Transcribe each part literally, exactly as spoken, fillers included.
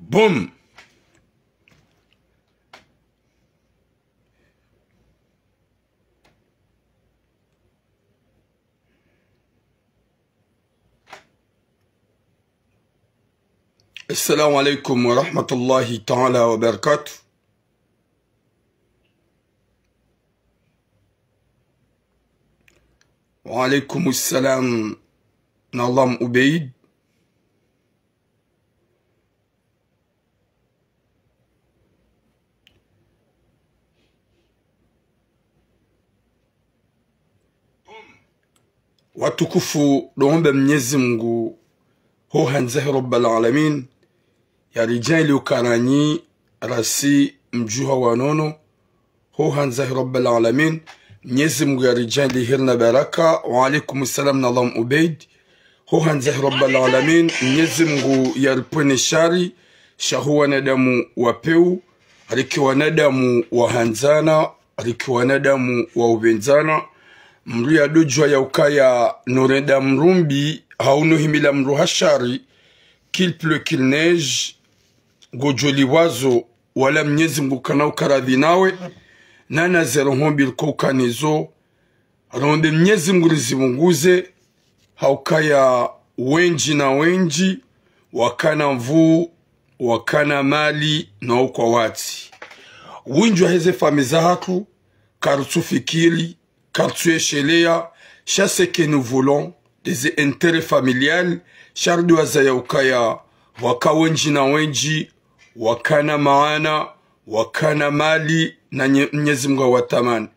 Boom. Assalamu alaikum wa rahmatullahi ta'ala wa barakatuh. Wa alaikum salam, Nadham Ubeid. Watukufu, ndo homba Mnyezi Mngu, ho handza he Rabbal Alamin, yaridjaanli uka ranyi rasi mdjuha wa nono, ho handza he Rabbal Alamin, Mnyezi Mngu yaridjaanli heri na baraka. Wa alaikum salam, Nadham Ubeid. Ho handza he Rabbal Alamin, Mnyezi Mngu yaripvwene shari, sha ho wanadamu wa pewu, rike wanadamu wa handzana, rike wanadamu wa upvendzana. Mdru yadodjuwa ya ukaya no urenda mdru mbi, hau no uhimila mdru ha shari, qu'il pleut, qu'il neige, ngodjo lipvwa zo, wala Mnyezi Mngu kana uka radhi nawe, nana ze roho mbi riko ukana zo, rombe Mnyezi Mngu rizipvunguze, ha ukaya wendji na wendji, wakana nvuu, wakana mali, no ukwa watsi. Wendji wa heze famiyi zahatru, karitsu fikiri, karitsu yesheleya, sha ce que nous voulons, des intérêts familiales, sha ridjuwa za ya ukaya, waka wendji na wendji, wakana maana, wakana mali, na nye-, Mnyezi Mngu hawatamani.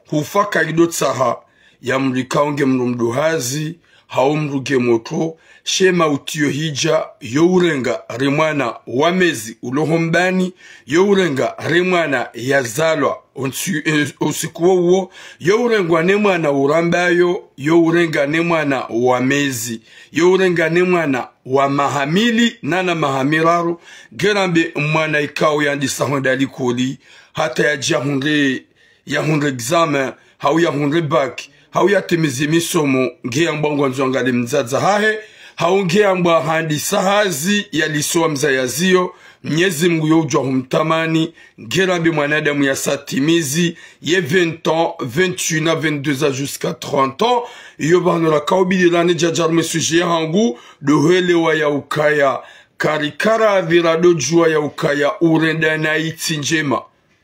Hufa kayidotsaha, ya mdru ikao nge mdru mduhazi, hau mdru nge motro, she mauti yo hidja, yo urenga ne mwana wa mezi ulo ho mbani, yo urenga ne mwana yazalwa ontsi-, eh, usiku wo uwo, yo urengwa ne mwana urambayo, yo urenga ne mwana wa mezi, yo urenga ne mwana wa maha mili, nana maha miraru, nge rambe mwana ikao yandisa hwenda likoli, hata yadja hundre yahundre examen, hau yahundre bac, hau yatimizi misomo, nge yambwa ngwandzo angalie mdzadze hahe, hau nge yambwa handisa hazi yalise wamdzadze yaziyo, Mnyezi Mngu yo udjuwa humtamani, nge rambe mwanadamu yasatimizi, ye vingt ans, vingt et un ans, vingt-deux ans jusqu'à trente ans, iyo pvanu raka ubidi rani djadja harumwa ye sujet yahangu, ndo hwelewa ya ukaya, karikara avira ndo djuwa ya ukaya, urenda na itsi ndjema.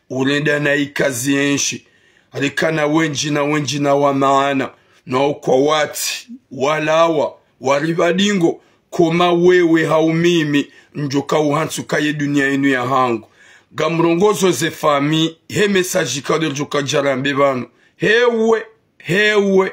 Urenda na ikazi yenshi. Rikana wendji na wendji na wa maana. No ukwa watsi, walawa, waripva dingo, koma wewe hau mimi, ndjo ka uhantsi uka ye dunia inu yahangu. Ngamrongozo ze famiyi, he message ikao ndo ridjo ka dja rambe pvanu. Hewe, hewe,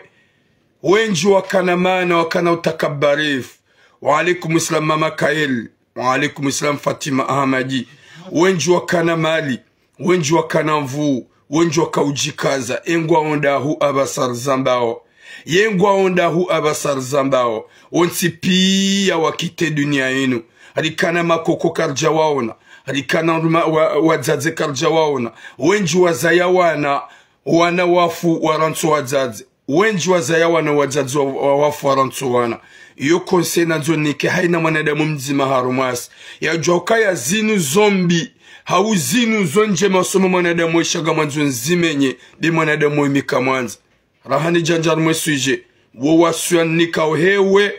wendji wakana maana, wakana utakabarifu. Wa alaikum salam, Mama Kael. Wa alaikum salam, Fatima Ahmadi. Wendji wakana mali, wendji wakana nvuu, wendji waka udjikaza, ye ngwaonda hu apvasa rizambao. Ye ngwaonda hu apvasa rizambao. Wontsi piya wakite dunia inu. Rikana makoko karidja waona. Rikana ruma-, wa-, wadzadze karidja waona. Wendji wazaya wana, wana wafu warantso wadzadze. Wendji wazaya wana wadzadze wa, wa, wafu warantso wana. Iyo conseil nandzo nike hayina mwanadamu mdzima harumwasi. Yadjuwa ukaya zinu zo mbi, hau zinu zo ndjema sha mwanadamu wesha ngamwandzo nzimenye, be mwanadamu wemi kamwandza. Raha nidjandja harumwa ye sujet. Wo wasiya nikao hewe,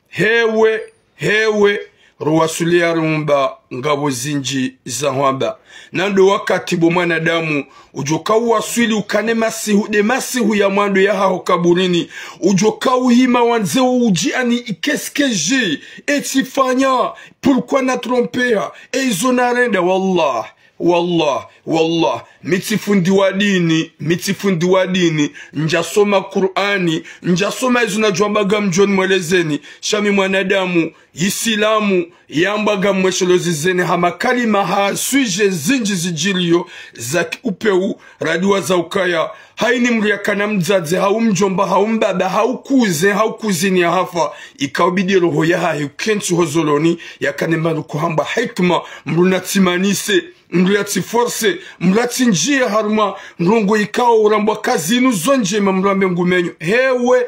hewe, hewe, ro wasuliya rumba ngapvo zindji za hwamba. Na ndo wakati bo mwanadamu, udjo ka uwaswili ukane masihu, nde masihu ya mwando yahaho kaburini, udjo ka uhima wandze udjiani, qu'est-ce que j'ai, etsifanya, pourquoi natrompeha, e izo narenda, wallah. Wallah, wallah, mi tsi fundi wa dini, mi tsi fundi wa dini, ndjasoma Kur'ani, ndjasoma izo nadjwamba ngamdjo nimwelezeni, sha mi mwanadamu, Isilamu, yambwa ngamweshelezeni ha makalima ha sujet zindji zidjiriyo, za ki upeu, radjuwa za ukaya, hayini mdru yakana mdzadze, hau mdjomba, hau mbaba, hau cousin, hau cousine yahafa, ika ubidi roho yahahe ukentsi ho zoloni, yakane mbanu kuhambwa hikma, mdru natsimanise, mdru yatsiforce, mdru yatsindjiye harumwa ndrongo ikao urambwa ka zinu zo ndjema mdru ambe ngumenyo. Hewe,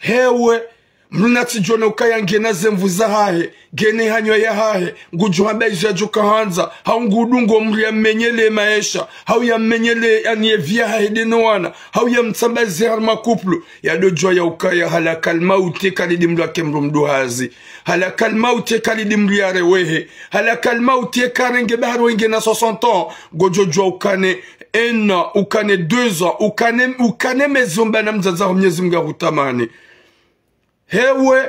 hewe, Mdru natsidjone ukaya ngena ze nvu zahahe, ngena hanywa yahahe, ngudjo hamba izo yadjoka handza, hau ngudungo mdru yammenyele maesha, hau yammenyele, yani, ye vie yahahe de no wana, hau yamtsambaze harumwa couple, yadodjuwa ya ukaya halakal mauti kalidi mdru yake mdru mduhazi, halakal mauti kalidi mdru yarewehe, halakal mauti karenge bahari wengena soixante ans, ngodjodjuwa ukane un an, ukane deux ans, ukane, ukane mezi omba na mdzadze waho Mnyezi Mngu yahutamani. Hewe,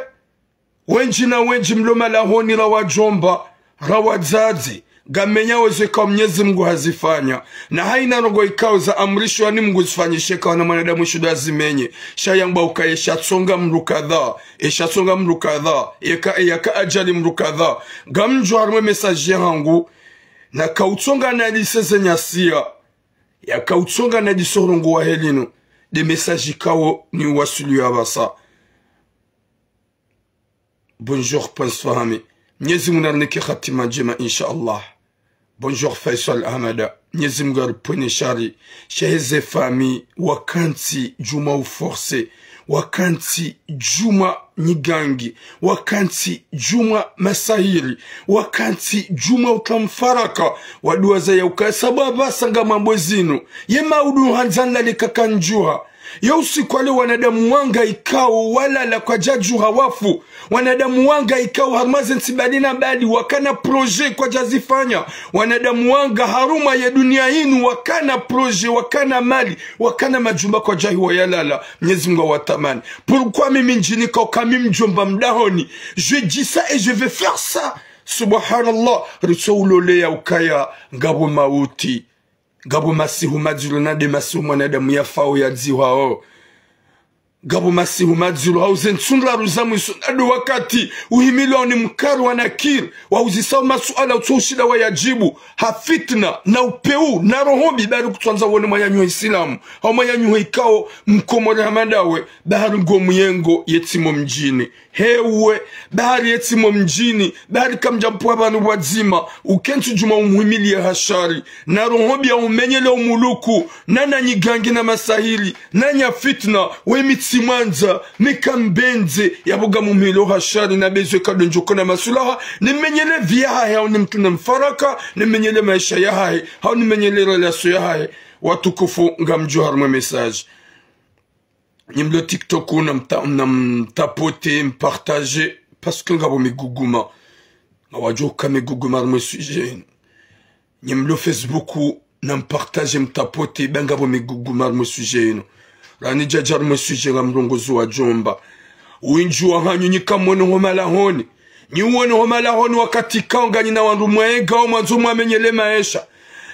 wendji na wendji mlo malahoni ra wadjomba, ra wadzadze, ngammenyao ze ikao Mnyezi Mngu hazifanya. Na haina ndrongoo ikao zaamrishwa ni Mngu zifanyishe, kawana mwanadamu ishindo azimenye. Sha yamba ukaya esha tsonga mdru kadha, esha tsonga mdru kadha, eka, eyaka ajali mdru kadha. Ngamdjo harumwa ye message yahangu, na kautsonga na lise ze nyasiya, ya kautsonga na diso rongowa helinu, de message ikao niwaswiliyo apvasa. Bonjour, Prince Fahami. Mnyezi Mngu narinike hatima ndjema, insha Allah. Bonjour, Faisal Ahmada. Mnyezi Mngu yaripvwene shari. Shehe ze famille, wakantsi djumwa uforce, wakantsi djumwa nyigangi, wakantsi djumwa masahiri, wakantsi djumwa utra mfaraka, waduwaza ya ukaya sababu apvasa ngamwambo zinu. Ye maudu handza nlale kakandjuha. Yo usiku wa leo wanadamu wanga ikao walala kwadjadjuha wafu. Wanadamu wanga ikao harumwa ze ntsi mbali na mbali wakana projet kwadjazifanya. Wanadamu wanga harumwa ye dunia inu wakana projet, wakana mali, wakana majumba kwadjahiwa yalala. Mnyezi Mngu awatamani. Pourquoi mimi ndjini kao kami mdjomba mdahoni? Je dis ça et je vais faire ça. Subhanallah. Ritso ulole ya ukaya ngapvo mauti. Ngapvo masihu madziro na de masihu mwanadamu yafao yadzihwao. Ngapvo masihu madziro hau ze ntsu ndraru za mwiso na do wakati uhimilwao ni Munkar wa Nakir, wauzisao masuala utso ushinda wayadjibu, ha fitna, na upeu, na roho mbi, bari kutsandza wone mwananyaho Isilamu, hau mwananyaho ikao Mkomori hama ndawe, bari ngo myengo yetsi mo mdjini. Hewe, bahari yetsi mo mdjini, bahari kamdja mpvwa pvanu pvwadzima, ukentsi djumwa umhimiliye ha shari, na roho mbi ya umenyele umuluku, na na nyigangi na masahiri, na nya fitna, we mi tsimwandza, mi kambenze, yapvo ngamumhilo ha shari, na bezwe kado ndjoko na masulaha, nimenyele vie yahahe, hau nimtrune mfaraka, nimenyele maesha yahahe, hau nimenyele relation yahahe, watukufu ngamdjo harumwa ye message. Nyi mlo TikTok na mta-, na mtapote, mpartage, parce que ngapvo miguguma. Ngawadjo uka miguguma harumwa ye sujet inu. Nyi mlo Facebook na mpartage, mtapote, ba ngapvo miguguma harumwa ye sujet inu. Rani djadja harumwa ye sujet ngamrongozo wadjomba. Wendji wahanyu nyi kamwone ho malahoni. Nyi uwone ho malahoni wakati ikao nganyina wandru mwaegao mwandzo mwamenyele maesha.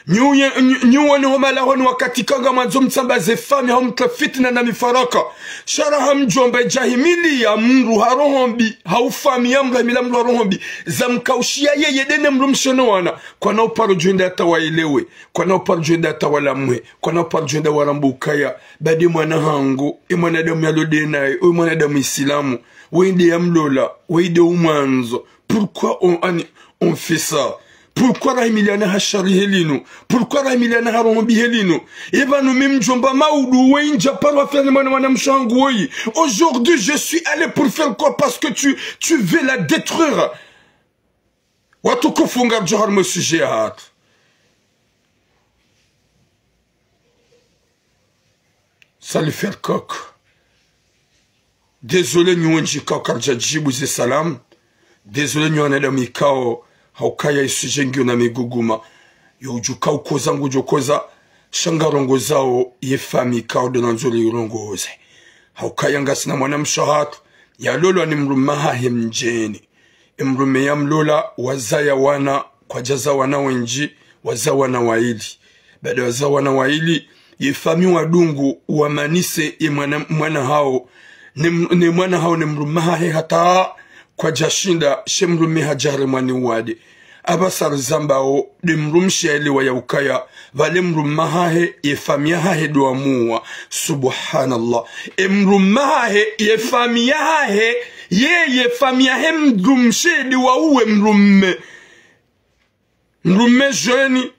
Nyi uye-, nyi, nyi uwone ho malahoni wakati ikao ngamwandzo mtsambaze famille hau mtre fitna na mifaraka. Sha raha mdjomba idjahimiliya mdru ha roho mbi, hau famille ya mdru hahimiliya mdru ha roho mbi, zamkaushiya yeye de ne mdrumshe no wana. Kwana uparo djo enda hata waelewe, kwana uparo djo enda hata walamwe, kwana uparo djo enda warambe ukaya, ba de mwana hangu, e mwanadamu yalo de naye, o mwanadamu Isilamu, wende yamlola, wende umwandzo. Pourquoi on, on, on fait ça? Pourquoi rahimiliana ha shari helinu? Pourquoi rahimiliana ha roho mbi helinu? E pvanu mi mdjomba maudu, we indja paro affaire mwana, mwanamshe hangu woyi. Aujourd'hui, je suis allé pour faire quoi? Parce que tu, tu veux la détruire. Watukufu ngamdjo harumwa ye sujet yahatru. Salut Fercoq. Désolé nyi wendji ikao karidja djibu ze salamu. Désolé nyi wanadamu ikao haukaya ye sujet ngiyo na miguguma. Yo udjo ka ukoza ngudjo koza, sha ngarongozao ye famille ikao de nandzo rirongoze. Haukaya ngasina mwanamshe hatru, yalolwa ni mdrume hahe mdjeni. E mdrume yamlola, wazaya wana, kwadjaza wana wendji, wazaya wana waili. Baada wazaya wana waili, ye famille wadungu wamanise ye mwana, mwana hawo, ne m-, ne mwana hawo ne mdrume hahe hata kwadjashinda, she mdrume hadja haremwa ni uwade. Apvasa rizambao, de mdrumshe yaelewa ya ukaya, pvale mdrume hahe, ye famille hahe de wamuwa. Subhanallah. E mdrume hahe, ye famille hahe, ye, ye famille yahe mdrumshe de wauwe mdrume. Mdrume jeune,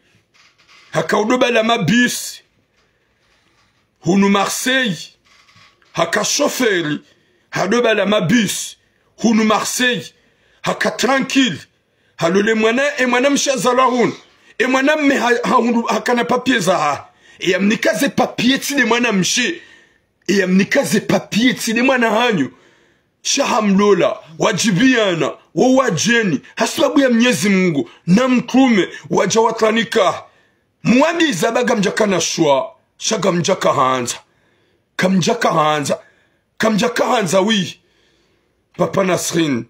haka udo bala mabisi, hunu Marseille, haka shoferi, Hado bala mabus, hunu Marseille, haka tranquille. Halole mwana, e mwana mshe hazalwa hunu. E mwana mme ha, ha hunu, hakana papier zahahe. E yamnika ze papier tsi nde mwana mshe. E yamnika ze papier tsi nde mwana hanyu. Sha hamlola, wadjibiyana, wo wadjeni, hasibabu ya Mnyezi Mungu, na mtrume, wadja watranika. Mwambiza ba ngamdjaka na shwa, sha ngamdjaka handza. Kamdjaka handza. Kamdjaka handza, oui. Papa Nasrin.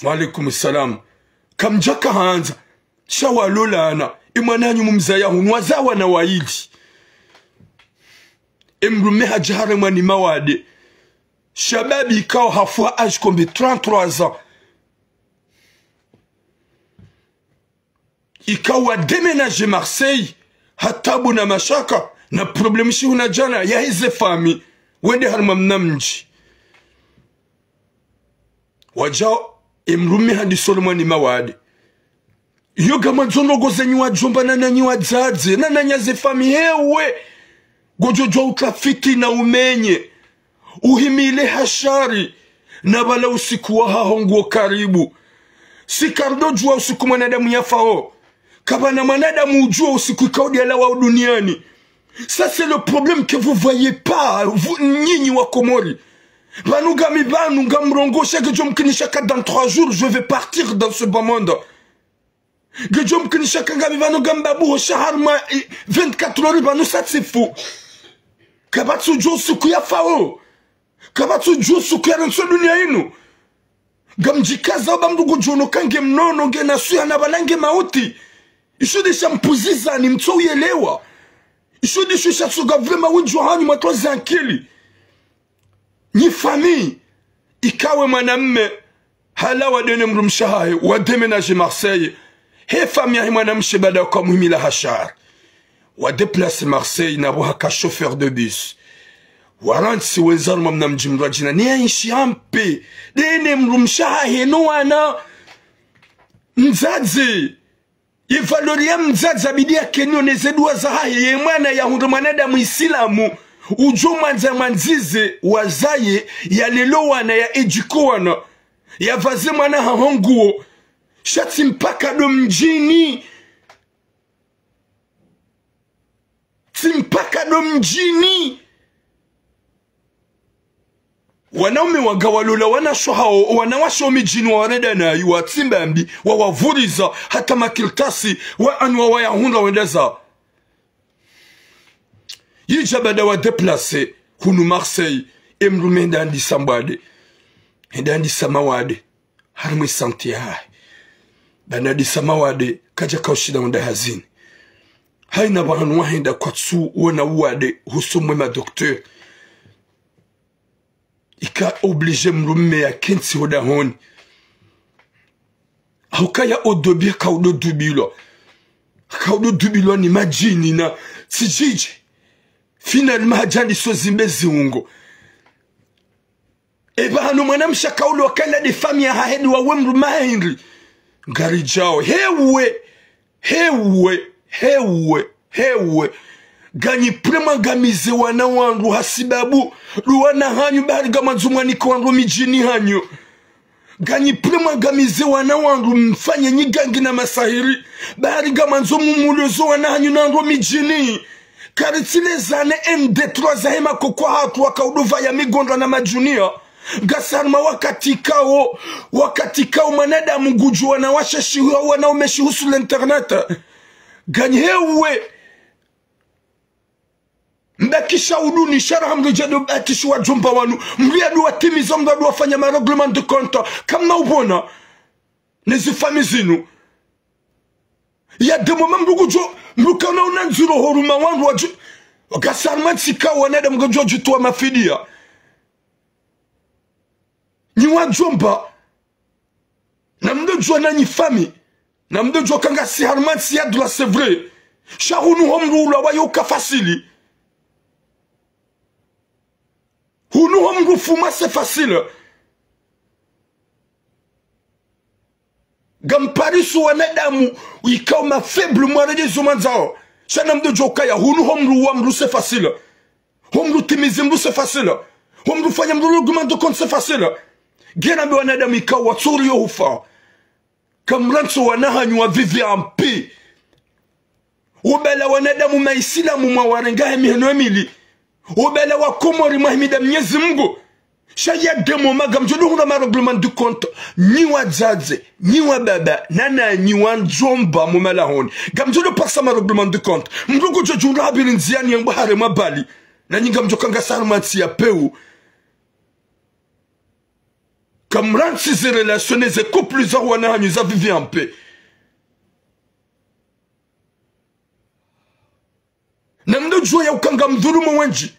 Wa alaikum salam. Kamdjaka handza. Sha walolana. E mwana hanyu mumzaya hunu, waza wana wayili. E mdrume hadja haremwa ni mawade. Shababi ikao hafu ha âge combien? Trente-trois ans. Ikao wa déménager Marseille, ha tabu na mashaka, na problème shihuna djana, yaheze famille, wende harumwa mnamdji. Wadjao, e mdrume hadi solomwa ni mawade. Iyo ngamwandzo ndrongo zenyu wadjomba na nanyi wadzadze, na nanyi ze famille hewe. Ngodjo djuwa utafiti na umenye. Uhimile ha shari, na bala usiku wahaho nguo karibu. Si kardodjuwa usiku mwanadamu yafao. Kapvana mwanadamu udjuwa usiku ikao ndo yalawa duniani. Ça, c'est le problème que vous voyez pas, vous, nyinyi wa Komori. Pvanu ngami pvanu ngamrongosha, ngedjo mkinisha ka dans trois jours, je vais partir dans ce bas monde. Ngedjo mkinisha ka ngami pvanu ngambabuho sha harumwa, eh, vingt-quatre heures pvanu sa tsifu. Kapvatsu djuwa usiku yafao. Kapvatsu djuwa usiku yarantsi dunia inu. Ngamdjikaza oba mdru ngudjono ka nge mnono, nge na swiha na pvala nge mauti. Isho ndesha mpuzizani mtso uyelewa. Isho ndesho sha tsoga vraiment windji wahanyu mwatwaza ankili. Nyi famille, ikao e mwanamme, halawa dene mdrumshe hahe, wa déménager Marseille. He famille yahe mwanamshe baada uka muhimila ha shari. Wa déplacer Marseille na pvo haka chauffeur de bus. Warantsi wendza harumwa mnamdji mdru adjina. Ni ya inshi ampe. Dene mdrumshe hahe no wana. Mdzadze. Ye valeur ya mdzadze abidi yakeniyo ne ze dua zahahe, ye mwana yahundre mwanadamu Isilamu, udjo mwandza mwandzize, wazaye, yalele wana, ya éduquer wana, yapvaze mwana haho nguo, sha tsi mpaka ndo mdjini. Tsi mpaka ndo mdjini. Wanaume wanga walola wanashe hawo, wanawashe wo midjini wawarenda nayo, watsimbambi, wawavuriza, hata makartasi, wa anu wawayahundra wenda zawo. Yidja baada wa déplacer, hunu Marseille, e mdrume hende handisa mbwade. Hende handisa mawade. Harimwa e santé yahahe. Baanda handisa mawade, kadjaka ushinda wenda hazini. Hayina pvahanu wahenda kwatsu wona uwade, husomwe ma docteur. Ika obligé mdrume yakentsi ho dahoni. Hauka ya odobi, haka udo dubilwa. Haka udo dubilwa ni madjini na tsidjidje. Finalement hadja handiso zimbe ziungo. Eba hanu mwanamshe haka ulo wakala nde famille yahahe ndo wawe mdrume hahe hindri. Ngaridjao. Hewe. Hewe. Hewe. Hewe. Nganyi prêt mwangamize wana wandru hasibabu ndo wana hanyu, bahari ngamwandzo mwanike wandru midjini hanyu. Nganyi prêt mwangamize wana wandru, mfanye nyigangi na masahiri, bahari ngamwandzo mumuloze wana hanyu na wandru midjini. Karitsi lezane un, deux, trois zahe makoko hatru waka udo vaya migondra na madjunia. Ngasi harumwa wakati ikao, wakati ikao mwanadamu ngudjuwa wanawashe shihu, wanaume shihu sur l'internet. Nganyi hewe. Mbakisha uduni, sha raha mdru djado batishiwa djomba wanu. Mdru yado watimiza, mdru yado wafanya ma règlement de compte. Kamna upvona. Ne zi famille zinu. Ya demo ma mdru kudjo, mdru kana una ndziro horuma wandru wadji. Ngasi harumwa ntsi ikao wanadamu ngwadjo djitowa mafidia. Nyi wadjomba. Namdodjuwa nanyi famille. Namdodjuwa ka ngasi harumwa ntsi ya dula, c'est vrai. Sha hunu ho mdru ulwa wayo uka facile. Hunu ho mdru fumwa c'est facile. Ngampariso wanadamu ikao ma faible mwaredjezo mwandzao. Sha namdodjuwa ukaya hunu ho mdru uwa mdru c'est facile. Ho mdru timizi mdru c'est facile. Ho mdru fanya mdru règlement de compte, c'est facile. Ngena mbe wanadamu ikao watsuri yo hufa. Kamrantsi wana hanyu wa vivi ampi. Ubala wanadamu maisilamu mwawarenga he miheno emili. Ubala wa Komori mwahimida Mnyezi Mungu. Sha ya demo ma ngamdjo dohundra ma règlement de compte. Nyi wadzadze, nyi wababa, nana nyi wandjomba mwamalahoni. Ngamdjo doparisa ma règlement de compte. Mdru kudjo djundra habiri ndziani yambwa haremwa bali. Nanyi ngamdjo kangasa harumwa ntsi ya pewu. Kamrantsi ze relations ne ze couple za wana hanyu za vivi ampi. Na mdru djuwa ya ukanga mdhulumu wendji.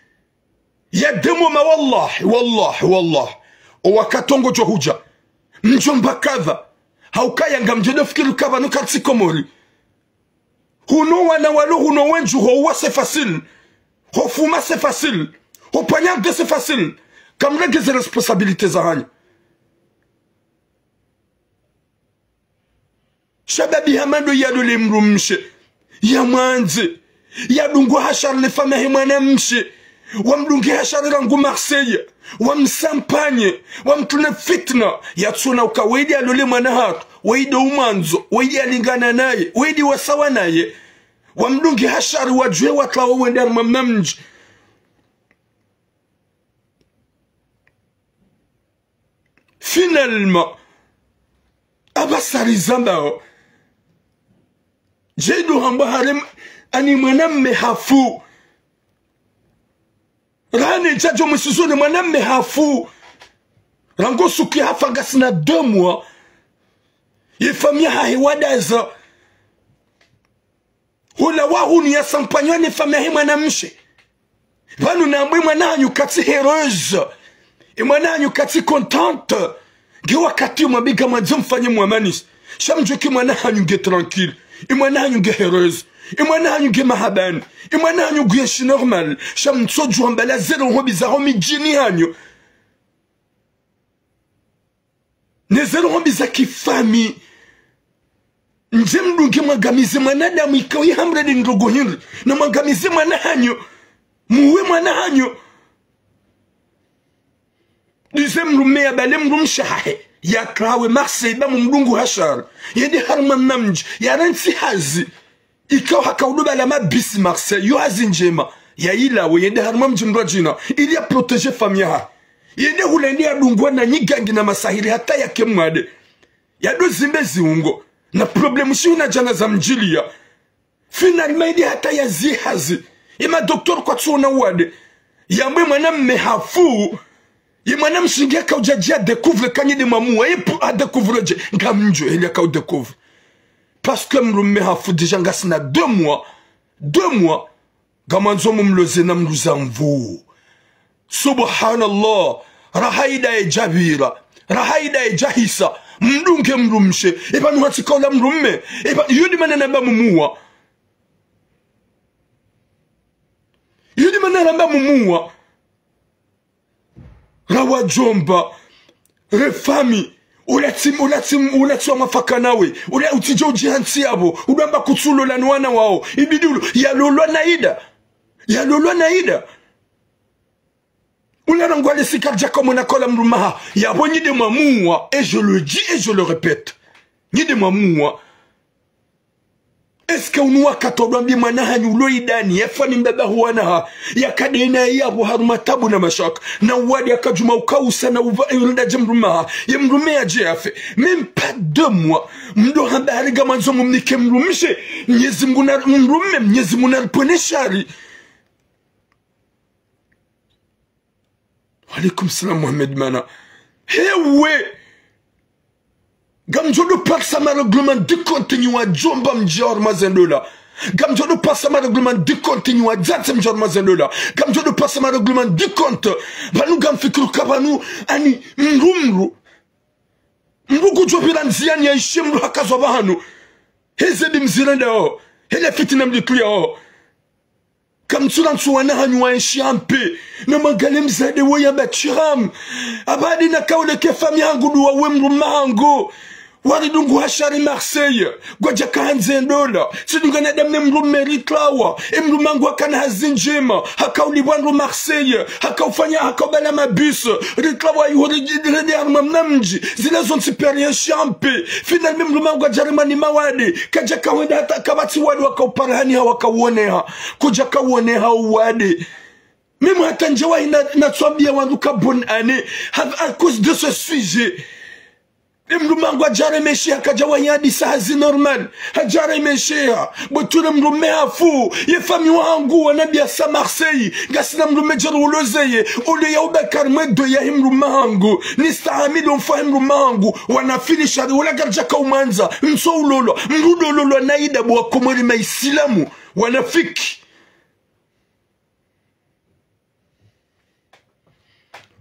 Ya demo ma wallahi, wallahi, wallahi. O wakati ngudjo hudja. Mdjomba kadha. Haukaya ngamdjo dofikiri kadha no kartsi Komori. Huno wana walo huno wendji ho uwa c'est facile. Ho fuma c'est facile. Ho poignarder c'est facile. Kamrenge ze responsabilités za hanyu. Shababi hama ndo yalole mdrumshe, yamwandze, yadungwa hashari ne famiyi yahe mwanamshe, wamdunge hashari rangu Marseille, wamsampanye, wamtrune fitna, yatsona uka weyidi yalole mwana hatru, weyidi umwandzo, weyidi yalingana naye, weyidi wasawa naye, wamdunge hashari wadjuwe watlawo wende harumwa mnamdji. Finalement, apvasa rizambao, djedo hambwa harem, ani mwanamme hafu. Rane djadjo mwisizone mwanamme hafu. Rangu suku yahafa ngasina deux mois. Ye famiyi yahahe wadaza. Hula wahunu yasampanywa ne famiyi yahe mwanamshe. Pvanu nambwe mwana hanyu katsi heureuse. E mwana hanyu katsi contente. Nge wakati mwambiga mwandzo mfanye mwamanisi. Sha mdjuwe ke mwana hanyu nge tranquille. E mwana hanyu nge heureuse. E mwana hanyu nge mahabani. E mwana hanyu ngu yenshi normal. Sha mtsodjuwa mbala ze roho mbi zaho midjini hanyu. Ne ze roho mbi za kifamiyi. Ndje mdunge mwangamize mwanadamu ikao yihamredi ndrongo hindri. Na mwangamize mwana hanyu. Muwe mwana hanyu. Dize mdrume yabale mdrumshe hahe. Yatrawe Marseille ba mumdungu hashari. Yende harumwa mnamdji. Yarantsi hazi. Ikao haka udobala mabisi Marseille, yo hazi ndjema. Yayilawe, yende harumwa mdji mdrwadjina. Ili ya protéger famiyi yahahe. Yende hule yende yadungwa na nyigangi na masahiri hata yake mwade. Yado zimbe ziungo. Na problème shihuna djana zamdjiliya. Finalement, yende hata yaziye hazi. Ye madocteur kwatsona uwade. Yambwe mwanamme hafu. Ye mwanamshe nge yaka udja dji ya découvre ka nyi de mwamuwa. Ye pu ha découvre dje. Ngamdjo, heli yaka u découvre. Parce que mdrume hafu déjà ngasina deux mois. Deux mois. Ngamwandzo mumloze na mdru za nvuu. Subhanallah. Raha yida yedjapvira. Raha yida yedjahisa. Mdunge mdrumshe. Eba nuhatsi kaula mdrume. Eba, yudi mana namba mumuwa. Yudi mana namba mumuwa. Rawadjomba, refamiyi, ulatsi, ulatsi, ulatsi wa mafaka nawe, ula utsidja udjihantsi yapvo, udwamba kutsulola ni wana wawo, ibidi ulo, yalolwa na yida, yalolwa na yida. Ula rangu ale sika djaka mwana kaula mdrume hahe, yapvo nyi de mwamuwa, et je le dis et je le répète, nyi de mwamuwa. Est-ce que unu wakati wadwambi mwana hanyu ulo yidani, yafa ni mbaba huwana ha, yakade na yapvo harumwa tabu na mashaka, na uwade yakadjuma ukausa na uva, e, urinda dje mdrume ha, ye mdrume yadje yafe. Même pas deux mois, mdo hamba hari ngamwandzo mumnike mdrumshe, Mnyezi Mungu na, mdrume, Mnyezi Mungu naripvwene shari. Wa alaykum salam, Mohamed Mana. Hewe! Ngamdjo do parisa ma règlement de compte nyi wadjomba mdji harumwa ze ndola. Ngamdjo do parisa ma règlement de compte nyi wadzadze mdji harumwa ze ndola. Ngamdjo do parisa ma règlement de compte. Pvanu ngamfikiri uka pvanu ani mdru mdru. Mdru kudjo pvira ndziani yaishe mdru hakazwa pvahanu. Heze de mzirendao. Hele fitina mdrikliyao. Kamtsula ntsu wana hanyu waenshi ampe. Na mwangalie mdzadze wo ya batiramu. Abadi na kaule ke famiyi hangu duwa we mdrume hangu. Waridungu ha shari Marseille, ngwadjaka handze ndola. Tsidungana damu ne mdrume ritlawa. E mdrume hangu hakana hazi ndjema, hakaulipvwa ndo Marseille, hakaufanya, hakaubala mabus. Ritlawa iho ri-, rende harumwa mna mdji. Zila zontsi période shampe. Finalement mdrume hangu hadjaremwa ni mawade. Kadjaka hwenda hata kapvatsi wade wakaupara hani ha wakauoneha. Kudjaka uoneha uwade. Mimi hata ndjawahi na, natswambia wandru ka bonne année, ha, à cause de ce sujet. E mdrume hangu hadjaremesheha, kadjawahi hadisa hazi normal. Hadjaremesheha. Bo ture mdrume hafu. Ye fami wahangu wanambia sa Marseille. Ngasina mdrume djari ulozeye. Ole ya ubakari mwedo ya hi mdrume hangu. Nistahamili omfo wa hi mdrume hangu. Wanafili shari. Wala ngaridjaka umwandza. Ntso ulolwa. Mdru ndo ulolwa na ida bo wakomori maisilamu. Wanafiki.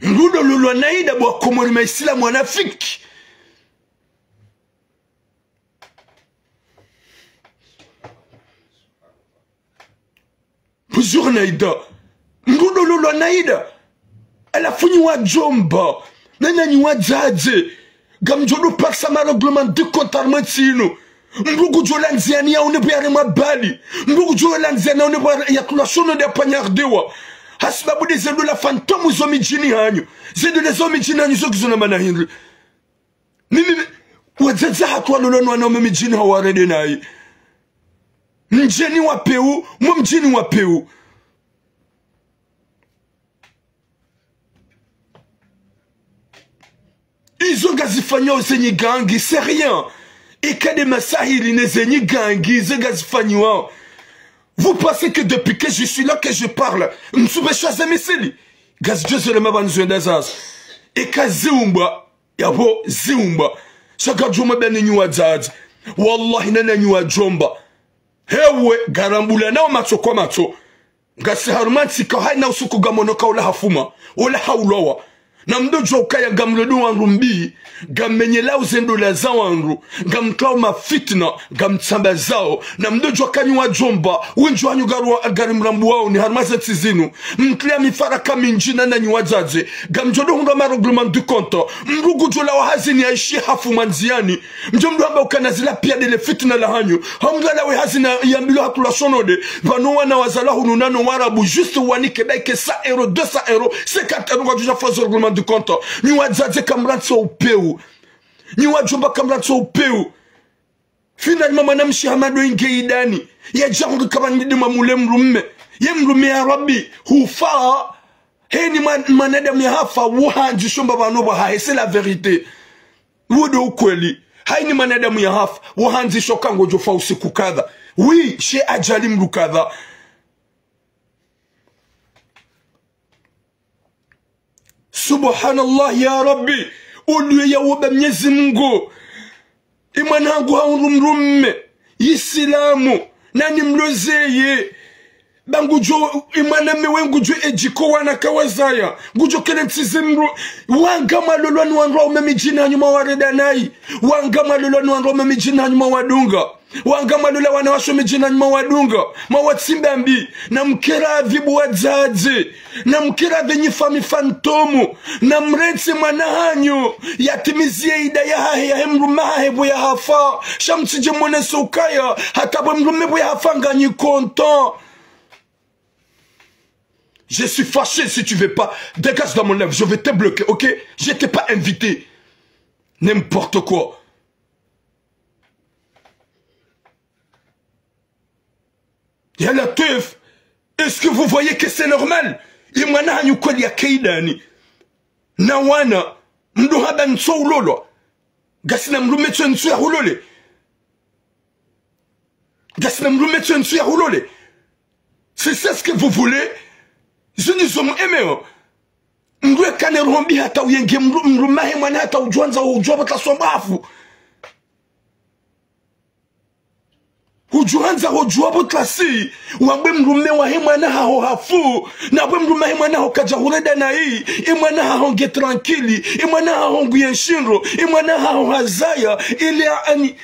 Mdru ndo ulolwa na ida bo wakomori maisilamu wanafiki. Bonjour Naida. Mdru ndo ulolwa na ida. Halafu nyi wadjomba, na nanyi wadzadze, ngamdjo ndo parisa ma règlement de compte harumwa entsi inu. Mdru ngudjo landzi yani yaone pvo yaremwa bali. Mdru ngudjo landzi yani yaone pvo yatulwa shono nde ya panyardewa. Hasibabu nde ze ndola fantôme zo midjini hanyu. Ze ndola zo midjini hanyu zo ngizo na mana hindri. Mimi, wadzadze hatru walolwa no wana wo midjini hawo warende nayi. Mdjeni wa pewu, mwe mdjini wa pewu. Izo ngazifanyao ze nyigangi, c'est rien. Eka nde masahiri ne ze nyigangi, ze ngazifanyiwao. Vous pensez que depuis que je suis là, que je parle, msubeshwa ze misili? Ngazidjo zele mapvanu zo wenda zazo. Eka ziumbwa, yapvo ziumbwa. Sha ngamdjo mwambia nyi wadzadze. Wallahi na nanyi wadjomba. Hewe, ngarambulanao matso kwa matso. Ngasi harumwa ntsi ka hayina usiku ngamono ka ola hafuma, ola haulwawa. Na mdodjuwa ukaya ngamlondo wandru mbi, ngamenyelao ze ndola za wandru, ngamtrao mafitna, ngamtsambazao. Na mdodjuwa ka nyi wadjomba, wendji wahanyu ngaru-, ngarimrambuwao ni harumwa ze ntsi zinu. Mtria mifaraka mindji na nanyi wadzadze, ngamdjo ndo hundra ma règlement de compte. Mdru ngudjo lawa hazini yaishiye hafumwa ndziani. Mdjo mdru hamba ukana zila piya ndele fitna la hanyu. Hamdru alawe hazini yambilwa hatulwa shono nde. Pvanu wana wazalwa hunu na no Warabu, juste wanike daike cent euros, deux cents euros, cinquante euros, ngadjo dja fanya zo règlement de compte. Nyi wadzadze kamrantsi wo upewu. Nyi wadjomba kamrantsi wo upewu. Finalement mwanamshe hama ndo inge idani. Yadja hundru kapvani ndima mule mdrume. Ye mdrume ya Rabbi, hufa. Heni mwa-, mwanadamu yahafa, wo handzisho mba pvanu pvwa hahe, c'est la vérité. Wo ndo ukweli. Hayini mwanadamu yahafa, wo handzisho ka ngodjo fa usiku kadha. Oui, she ajali mdru kadha. Subhanallah ya Rabbi, uluwe ya woba Mnyezi Mungu. Imwana hangu hahundru mdrume, Isilamu, nani mlozeye. Ba ngudjo, imwana mme we ngudjo edjiko wana kawazaya. Ngudjo kele ntsize mdru. Wanga mwalolwa ni wandru waume midjini hanyu mwawarenda nayi. Wanga mwalolwa ni wandru waume midjini hanyu mwawadunga. Wanga mwalola wanawashe midjini hanyu mwawadunga, mwawatsimba mbi, na mkera adhibu wadzadze, na mkera adhi nyi fami fantôme, na mrentsi mwana hanyu, yatimiziye ida yahahe, yahe mdrume hahe pvo yahafa, sha mtsidje mwonese ukaya, hata pvwe mdrume pvo yahafa nganyi content. Je suis fâché, si tu veux pas, dégage dans mon live, je vais te bloquer, ok? Je t'ai pas invité. N'importe quoi. Ya Latwif, est-ce que vous voyez que c'est normal? Imwana hanyu kweli yake idani. Na wana, mdru hamba ntso ulolwa. Ngasina mdrume tso ntsu ya hulole. Ngasina mdrume tso ntsu ya hulole. C'est ça ce que vous voulez? Zini zo mu aimez, hein. Mdru ekane roho mbi hata uyenge mdru-, mdrume hahe mwana hata udjwandza udjuwa pvo tla somba hafu. Udjuwandza udjuwa pvo tla si, wambwe mdrume wahe mwana haho hafu, na pvwe mdrume wahe mwana haho kadja hurenda nayi, imwana haho nge tranquille, imwana haho ngu yenshindro, imwana haho hazaya, ile ani,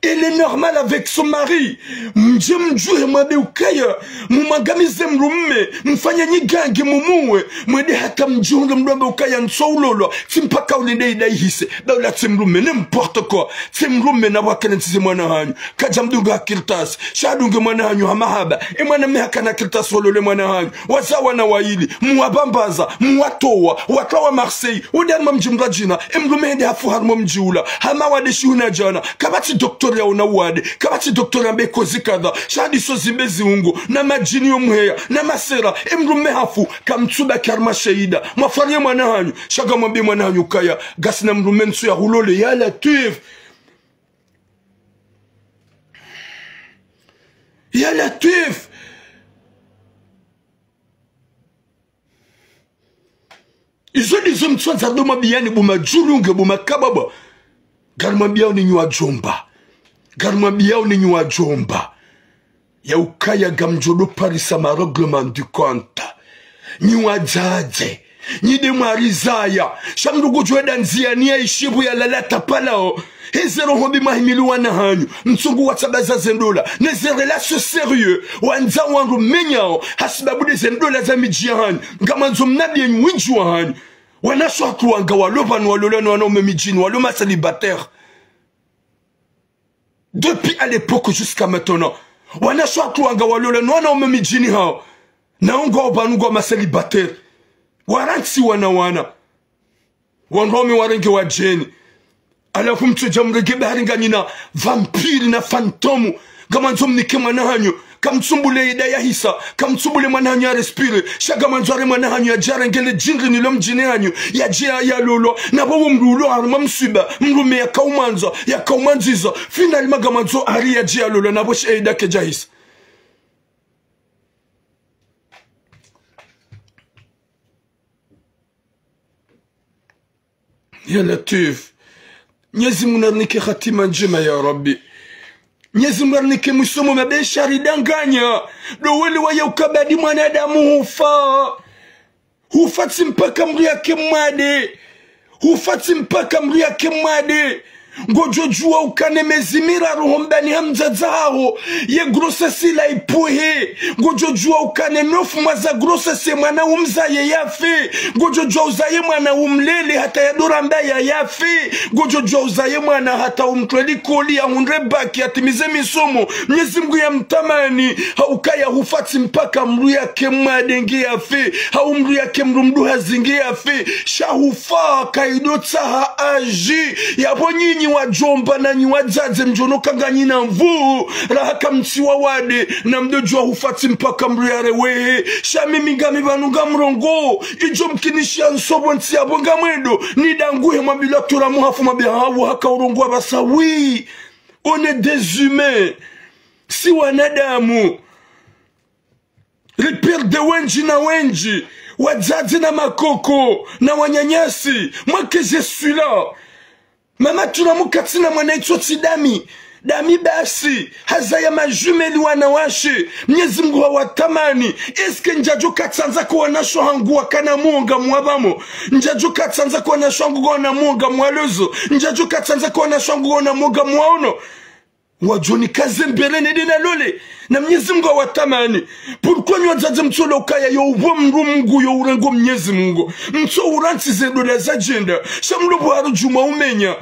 Elle est normale avec son mari. Mdje mdjuhe mwambe ukaya, mumwangamize mdrume, mfanye nyigange mumuwe, mwende hata mdjihundre mdru ambe ukaya ntso ulolwa, tsi mpaka ulinde ida ihise. Ba ula tsi mdrume, n'importe quoi. Tsi mdrume na wakale ntsize mwana hanyu. Kadja mdunga ha kartasi, sha adunge mwana hanyu ha mahaba. E mwana mme hakana kartasi holole mwana hanyu. Waza wana wayili, muwabambaza, muwatowa, watowa Marseille, wende harumwa mdji mradjina, e mdrume hende hafu harumwa mdji ula, hama wade shihuna djana, kapvatsi docteur yaona uwade, kapvatsi docteur yambe kozi kadha, sha ndiso zimbe ziungo, na madjini yo mheya, na masera, e mdrume hafu, kamtsubaki harumwa shahida, mwafariye mwana hanyu, sha ngamwambiye mwana hanyu kaya, ngasina mdrume ntsu ya hulole, ya Latwif. Ya Latwif. Izo ndizo mtswandza ndo mwambiyani bo madjulunge bo makababa. Ngarimwambiyao ninyi wadjomba. Ngarimwambiyao ninyi wadjomba. Ya ukaya ngamdjo do parisa ma règlement du compte. Nyi wadzadze. Nyi nde mwarizaya. Sha mdru ngudjo wenda ndziyani ya ishipvu ya lala tapalao. Heze roho mbi mwahimili wana hanyu. Mtsungu watsabaza ze ndola. Ne ze relations sérieux. Wandza wandru menyao. Hasibabu nde ze ndola za midji ya hanyu. Ngamwandzo mnabiye nyi windji wa hanyu. Wanashe hatru wanga walo pvanu walola no wanaume midjini. Walo ma célibataires. Depuis à l'époque jusqu'à maintenant. Wanashe hatru wanga walola no wanaume midjini hao. Na ngwao pvanu ngwao ma célibataires. Warantsi wana wana. Wandru waume warenge wadjeni. Halafu mtsodja mrenge bahari nganyina vampire na fantôme. Ngamwandzo mnike mwana hanyu. Kamtsumbule ida yahisa. Kamtsumbule mwana hanyu ya respire. Sha ngamwandzo are mwana hanyu yadje yarenge le djindri nilo mdjini hanyu. Yadje ya, yalolwa. Na bo wo mdru ulo harumwa mswiba. Mdrume yakaumwandza. Yakaumwandziza. Finalement ngamwandzo ari yadje yalolwa. Na bo she ida kedjahisa. Ya Latwif. Mnyezi Mungu narinike hatima ndjema ya Rabbi. Mnyezi Mungu narinike mwiso mwema, be sha ridanganya. Ndo wele waya ukaya ɓadi mwanadamu hufa. Hufa tsi mpaka mdru yake mwade. Hufa tsi mpaka mdru yake mwade. Ngodjo djuwa ukana mezi miraru hombani ha mdzadze haho, ye grossesse ila ipvuhe. Ngodjo djuwa ukana neuf mois za grossesse mwana umzaye yafe. Ngodjo djuwa uzaye mwana umlele hata yadoramba ya yafe. Ngodjo djuwa uzaye mwana hata umtweli likoli yahundre bac yatimize misomo. Mnyezi Mungu yamtamani, ha ukaya hufa tsi mpaka mdru yake mwade nge yafe. Hau mdru yake mdru mdru hazi nge yafe. Sha hufa kayidotsaha âge. Yapvo nyinyi wadjomba na nyi wadzadze mdjono ka nganyina nvuu. Raha kamtsi wawade. Na mdodjuwa hufa tsi mpaka mdru yarewe. Sha mimi ngami pvanu ngamrongoo. Idjo mkinishiya ntsobo ntsi yapvo ngamwendo. Nidanguhe mwambilwa turamu hafu mwambiha hau haka urongowa pvasa wi. On est des humains. Si wanadamu. Riperde wendji na wendji, wadzadze na makoko, na wananyasi, moi que je suis là. Mama turamu katsina mwana itsotsi dami, dami basi, hazaya ma jumelles wanawashe, Mnyezi Mungu hawatamani, est-ce que ndjadjo katsandza ko wanashe hangu wakana mwonga mwapvamo, ndjadjo katsandza ko wanashe hangu wana mwonga mwalozo, ndjadjo katsandza ko wanashe hangu wana mwonga mwaono. Wadjoni kaze mbere nende nalole. Na Mnyezi Mungu hawatamani. Pourquoi nyi wadzadze mtsola ukaya yo upvo mdru Mungu yo urengo Mnyezi Mungu. Mtso urantsi ze ndola zadjenda. Sha mlo pvo harudjuma umenya.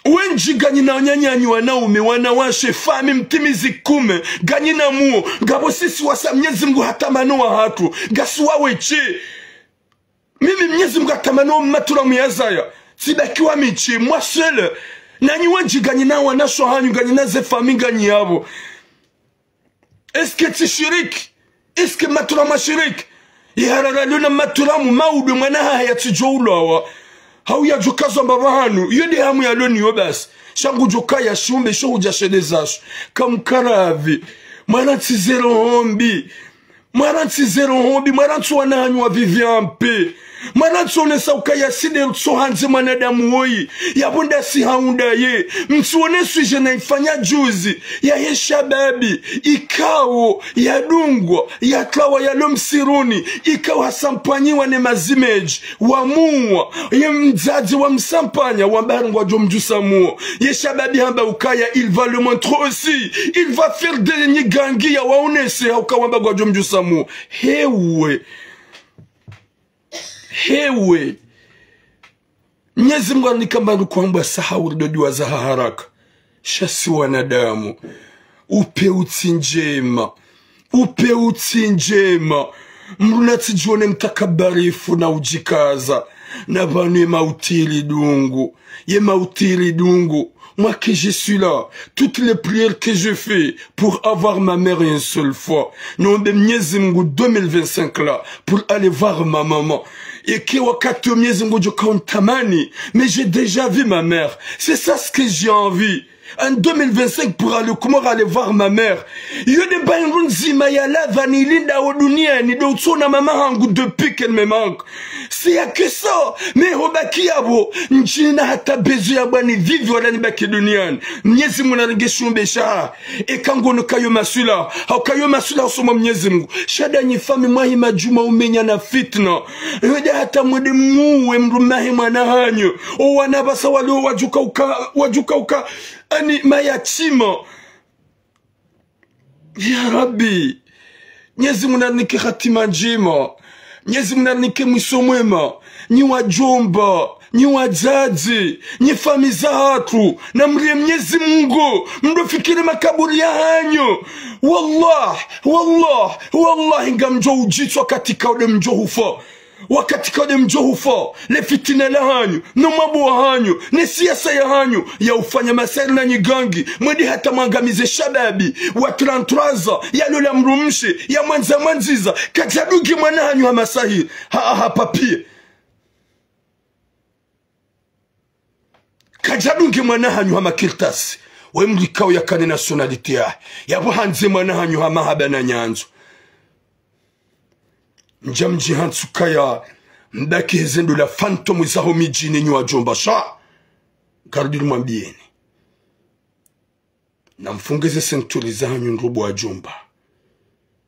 Wendji nganyina wananyanyu wanaume, wanawashe, fami mtimizi kume. Nganyina muo. Ngapvo sisi wasa Mnyezi Mungu hatamani wahatru. Ngasi wawe she. Mimi Mnyezi Mungu hatamani wo maturamu yazaya. Tsibakiwa mi she, moi seul. Na nyi wendji nganyina wanashe hanyu, nganyina ze fami nganyi yapvo. Est-ce que tsi shiriki? Est-ce que maturamu shiriki? Iharara lona maturamu maudwe mwana hahe yatsidjo ulwawa. Hau yadjo kazwa mbapvi hanu, iyo nde hamu yalo niyo basi. Sha ngudjo kaya shumbe sho hudja shele zasho. Kamkaravi. Mwarantsi ze roho mbi. Mwarantsi ze roho mbi, mwarantsi wana hanyu wa vivre en paix. Mwana ntsuonesa ukaya si nde ntsuhandze mwanadamu woyi, yapvo ndasi haundaye. Ntsuonesa ije naifanya juzi, yahe shababi, ikao, yadungwa, yatlawa, yalo msiruni, ikao hasampanyiwa ne mazimeji, wamuwa, ye mdzadze wamsampanya, wamba hari ngwadjo mdjusa muo. Ye shababi hamba ukaya, il va le montrer aussi, il va faire des nyigangi yawaonese, hauka wamba ngwadjo mdjusa muo. Hewe. Hewe. Mnyezi Mungu anika mba nukwamba sahau ridodiwa za haraka. Sha si wanadamu. Upeu tsi ndjema. Upeu tsi ndjema. Mdru natsidjione mtakabarifu na udjikaza. Na pvanu ye mauti ridungu. Ye mauti ridungu. Moi que je suis là, toutes les prières que je fais pour avoir ma mère une seule fois, nombe Mnyezi Mungu deux mille vingt-cinq là pour aller voir ma maman. Eka wakati wo Mnyezi Mungu djoka untamani, mais j'ai déjà vu ma mère. C'est ça ce que j'ai envie. En deux mille vingt-cinq pour aller, comment aller voir ma mère? Yo nde mba hindru ndzima ya ladha nilindao duniani, ndo utsona mama hangu depuis qu'elle me manque. C'est ya que ça. Mais hubaki yapvo, ndjina hata besoin ya bwa nivivi wala nibaki duniani. Mnyezi Mungu narenge shumbe sha. Eka ngono kayo maswila. Hauka yo maswila husoma Mnyezi Mungu. Sha nda nyi fami mwahi madjuma umenya na fitna. Hwende hata mwende muwe mdrume wahe mwana hanyu. O wana pvasa walo wadjuka uka, wadjuka uka, ani mayatima. Ya Rabbi, Mnyezi Mungu narinike hatima ndjema. Mnyezi Mungu narinike mwiso mwema. Nyi wadjomba, nyi wadzadze, nyi fami zahatru, namrie Mnyezi Mungu, mdofikiri makaburi yahanyu. Wallah, wallah, wallahi ngamdjo udjitswa wakati kao nde mdjo hufa. Wakati kao nde mdjo hufa, le fitina lahanyu, no mambo wahanyu, ne siasa yahanyu, ya ufanya masahiri na nyigangi, mwende hata mwangamize shababi wa trente-trois ans, yalola mdrumshe, yamwandza mwandziza, kadjadunge mwana hanyu ha masahiri, ha, ha, ha papier. Kadjadunge mwana hanyu ha makartasi. We mdru ikao yakane nationalité yahe. Yapvo handze mwana hanyu ha mahaba na nyandzo. Ndja mdji hantsu kaya mbaki heze ndola fantôme zaho midjini nyi wadjomba sha. Ngarudi nimwambieni. Namfunge ze ceinture zahanyu ndrobo wadjomba.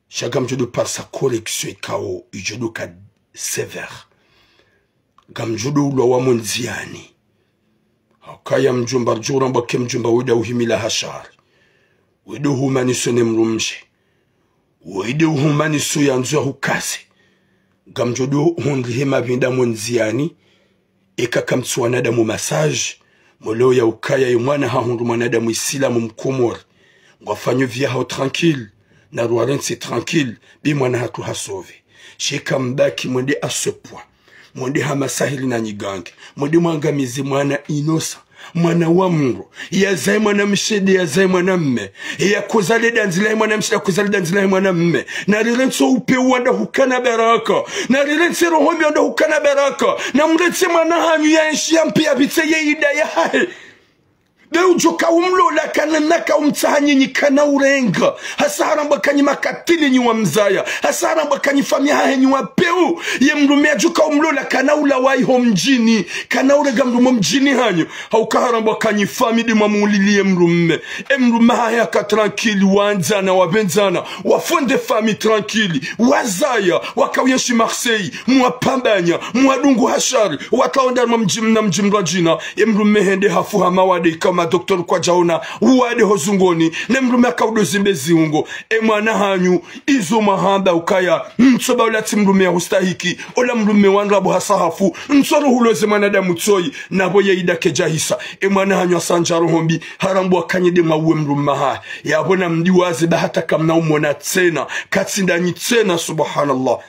Sha ngamdjo do parisa correction ikao idjo do ka sévère. Ngamdjo do ulwa wamo ndziani. Hauka ya mdjomba ridjo urambwa ke mdjomba wende uhimila ha shari. Wende uhumaniso ne mdrumshe. Wende uhumaniso yandzo yahukaze. Ngamdjo do hundri he mapvinda mo ndziani. Eka kamtsi wanadamu massage, moleo ya ukaya ye mwana hahundru mwanadamu isilamu mkomori. Ngwafanyo vie yaho tranquille, na rwarentsi tranquille, bi mwana hatru ha sauvé. Sha eka mbaki mwende à ce point. Mwende ha masahiri na nyigangi. Mwende mwangamize mwana innocent. Mwana wa mdru. Yazaye mwanamshe nde yazaye mwanamme. Yakoza le dandzi lahe mwanamshe, yakoza le dandzi lahe mwanamme. Narirentsi upeu wandra hukana baraka. Narirentsi roho mbi wandra hukana baraka. Namrentsi mwana hanyu yaenshi yampvi yapvitse ye ida yahahe. Be udjo ka umlola kana naka umtsaha nyinyi kana urenga. Hasa harambwa kanyi makatili nyi wamzaya. Hasa harambwa kanyi fami yahahe nyi wapeu. Ye mdrume yadjo ka umlola kana ulawa iho mdjini. Kana urenga mdrume mdjini hanyu. Hauka harambwa kanyi fami ndi mwamulilie mdrume. E mdrume hahe haka tranquille, wandzana, wapvendzana, wafonde fami tranquille, wazaya, wakauyenshi Marseille, mwapambanya, mwadungu ha shari, watlaonda mwa mdji mna mdji mradjina. E mdrume hende hafu hama wade ikao madoktori kwadjaona, uwade ho zungoni, ne mdrume akaudo zimbe ziungo. E mwana hanyu, izo mwahamba ukaya, mtsoba ola tsi mdrume yahustahiki, ola mdrume wa ndrabo hasa hafu, mtsoro huloze mwanadamu tsoyi, napvo ye ida kedjahisa. E mwana hanyu asandja roho mbi, harambwa kanyi nde mwauwe mdrume hahe. Yapvo namdiwaze ba hata kamna umona tsena, katsi ndanyi tsena, subhanallah.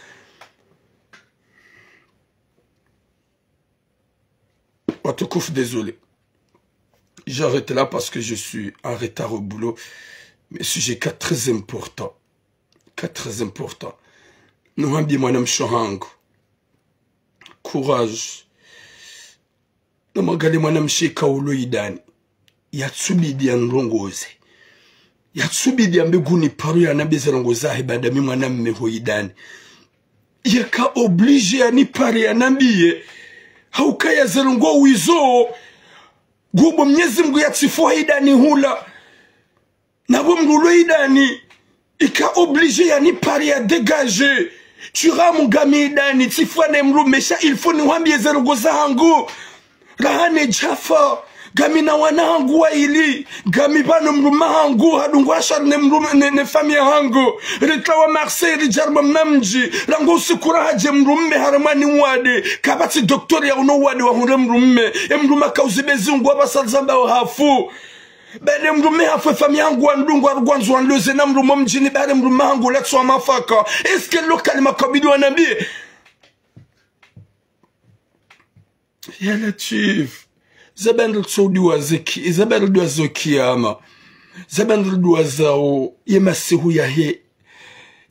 Watukufu, désolé. J'arrête là parce que je suis en retard au boulot. Mais sujet ka très important. Ka très important. Nuhambie mwanamshe hangu. Courage. Namwangalie mwanamshe ikao ulo idani. Yatsubidi yanrongoze. Yatsubidi yambe nguni paro yanambe ze ndrongoo zahe baada mi mwanamme ho idani. Yeka obligé yanipare yanambiye. Hauka ya zero ngo wizo. Gubo Mnyezi Mngu yatsifuha idani hula. Na bo mdru ulo idani, ika obligé yanipare ya dégagé. Tsi ramu ngami idani, tsifuha ne mdrume sha il faut niwambiye ze ndrongo zahangu. Raha ne djafa, ngami na wana hangu wayili, ngami pvanu mdrume hangu, hadungwa ashari ne mdrume, ne, ne famille hangu. Ritowa Marseille, ridja ribwa mna mdji, rangu usiku raha dje mdrume harumwa ni wade, kapvatsi docteur ya uno wade wa hundre mdrume, e mdrume akauzibe zungu, apvasa zamba hafu. Baada mdrume hafu, e famille hangu wandungu, warugwandzo wanloze na mdrume mdjini, baada mdrume hangu latsuwa mafaka. Est-ce que lo kalima kabidi wanambiye? Ya Latif. Ze bandri tsodiwa zeki, ze bandri dua zo kiyama. Ze bandri dua zao, ye masihu yahe,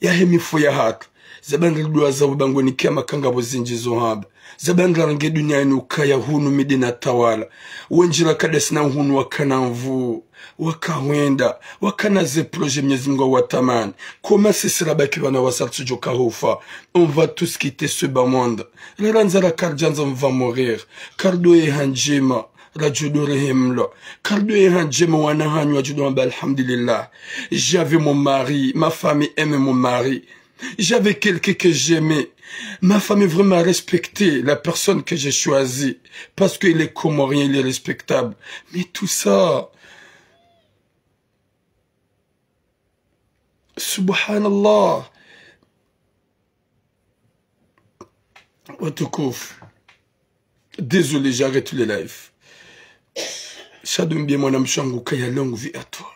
yahe mifu yahatru. Ze bandri dua zao bangweni kiyama kangapvo zindji zo hamba. Ze bandri range dunia inu kaya hunu Medina Tawala. Wendji raka ndasi na hunu wakana nvu, wakahwenda, wakana ze projet Mnyezi Mngu watamani. Koma sisi rabaki pvanu wasa ritsudjo kahufa. On va tous quitter ce bas monde. Rarandza raka ridjandza on va mourir. Karidoye ha ndjema, radjo do rehemlwa. Karidoye ha ndjema wana hanyu wadjo do hamba alhamdulillah. J'avais mon mari, ma famille aimait mon mari. J'avais quelqu'un que j'aimais. Ma famille vraiment respectait la personne que j'ai choisie. Parce qu'il est comorien, il est respectable. Mais tout ça, subhanallah. Watukufu. Désolé, j'arrête le live. Sha ndo mbie mwanamshe wangu kaya longue vie à toi.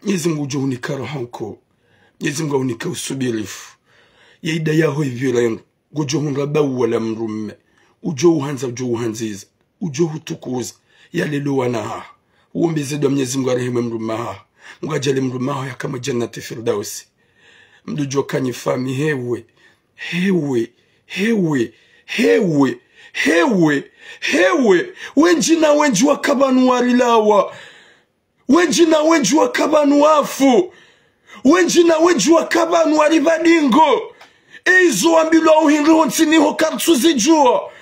Mnyezi Mngu udjo unika roho nko. Mnyezi Mngu unika usubirifu. Ye ida yaho ivyo la yongo. Ngodjo hundra bawu wala mdrume. Udjo uhandza, udjo uhandziza. Udjo hutukuza. Ya lelo wana haha. Uombe ze dua Mnyezi Mngu arehemu mdrume haha. Mngu adjaanli mdrume haha yaka mwa Jannati Firdausi. Mdru djo kanyi fami hewe. Hewe. Hewe. Hewe. Hewe. Hewe. Wendji na wendji waka pvanu warilawa. Wendji na wendji waka pvanu wafu. Wendji na wendji waka pvanu wari pvadingo. E izo wambilwa uhindri ho ntsini ho karitsuzidjuwa.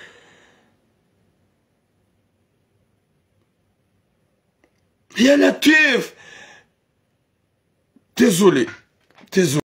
Ya Latif. Désolé. Désolé.